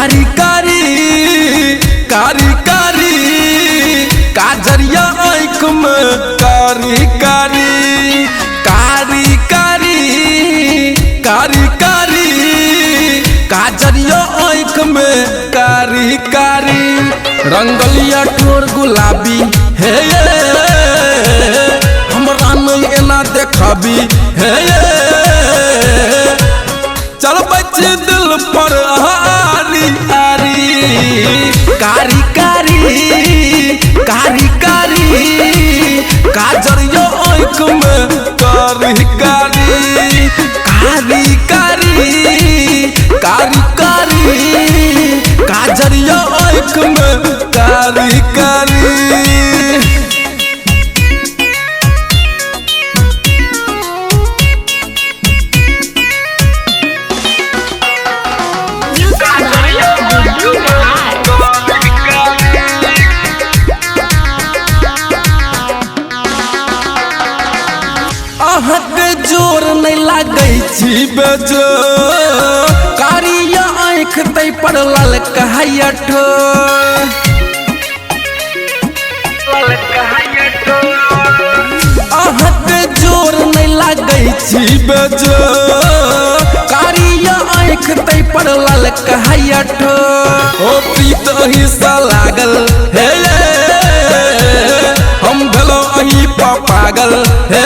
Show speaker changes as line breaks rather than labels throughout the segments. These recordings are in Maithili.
कारी कारी कारी कारी काजरिया आँख में कारी कारी कारी कारी कारी कारी काजरिया आँख में कारी कारी रंगलिया ठोर गुलाबी हे हमरा नहीं एना देखाबी हे चल बच दिल पर आरी आरी कारी कारी कारी कारी काजरिया आँख में कारी कारी कारी कारी कारी कारी काजरिया आँख में कारी कारी।
Music by Guddu Rai.
अहाँके जोर नहीं लागै छी बेजो कारिया आँख तै पर ललकाया ठोर अहाँके जोर नहीं लागै छी बेजो कारिया आँख तै पर ललकाया ठोर ओ प्रीत अहीं सँ लागल हे हम भेलहुँ अहीं पर पागल हे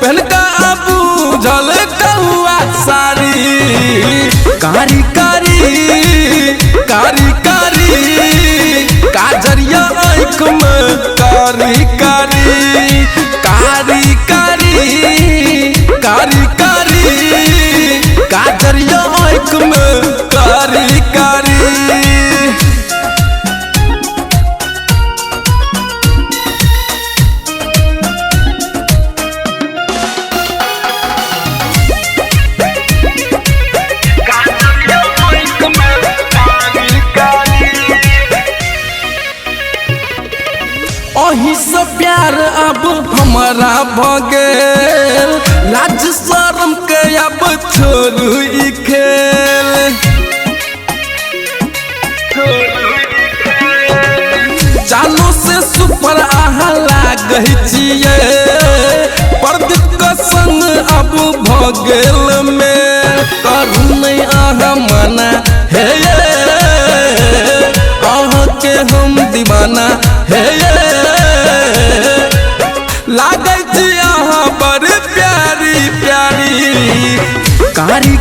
पहनका बूझल कौआ साड़ी कारी कारी कारी कारी काजरिया आँख में कारी कारी कारी कारी कारी कारी काजरिया आँख में कारी कारी। अहीं से प्यार अब हमारा भ गेल लाज शरम के अब छोड़ू ई खेल चालू से सुपर अहाँ लागै छियै प्रदीप के संग अब भ गेल में करू नहीं अहाँ मना हे अहाँके हम दीवाना हे लागै छी अहाँ बड़ प्यारी प्यारी कारी।